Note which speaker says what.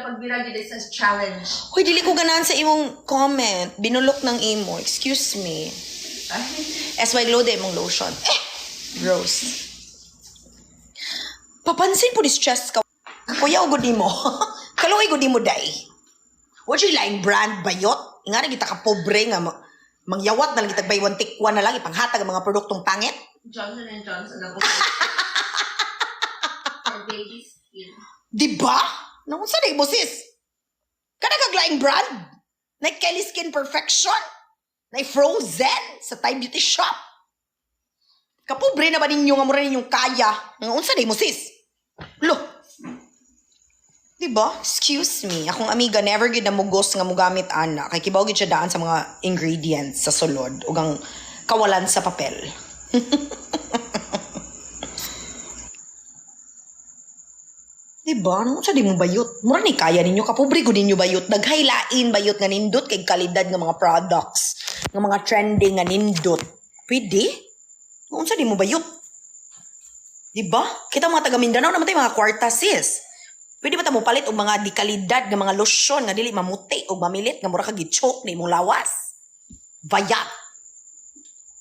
Speaker 1: pagbira gid sa challenge.
Speaker 2: Hoy, dili ko ganahan sa imong comment. Binulok ng imo. Excuse me.
Speaker 1: Ay,
Speaker 2: SY Glow de imong lotion. Eh, gross. Papansin po ni stress ka. Kuya, ugod nimo. Kaluoy gud nimo day. What you laing brand bayot? Nga na kita ka pobre nga mangyawat na lang kitag buy one take one na lang ipanghatag ang mga produktong pangit.
Speaker 1: Johnson and Johnson na For baby skin.
Speaker 2: Di ba? Naunsa na mo sis? Kana kag laing brand? Na Kelly Skin Perfection? Na Frozen sa Thai Beauty Shop? Kapobre na ba ninyo nga mura ninyong kaya? Nga unsa na mo sis? Lo. Di ba? Excuse me. Akong amiga never gid na mugos nga mugamit ana kay kibaw gid siya daan sa mga ingredients sa sulod ug ang kawalan sa papel. Di ba? Ano sa di mo bayot? Mura ni kaya ninyo, kapobre ko ninyo bayot. Naghaylain bayot nga nindot kay kalidad nga mga products, nga mga trending nga nindot. Pwede? Unsa di mo bayot? Di ba? Kita mga taga Mindanao naman tayo mga kwarta sis. Pwede ba ta mo palit og mga di kalidad nga mga lotion nga dili mamuti og mamilit nga mura ka gi-choke ni imong lawas? Bayat.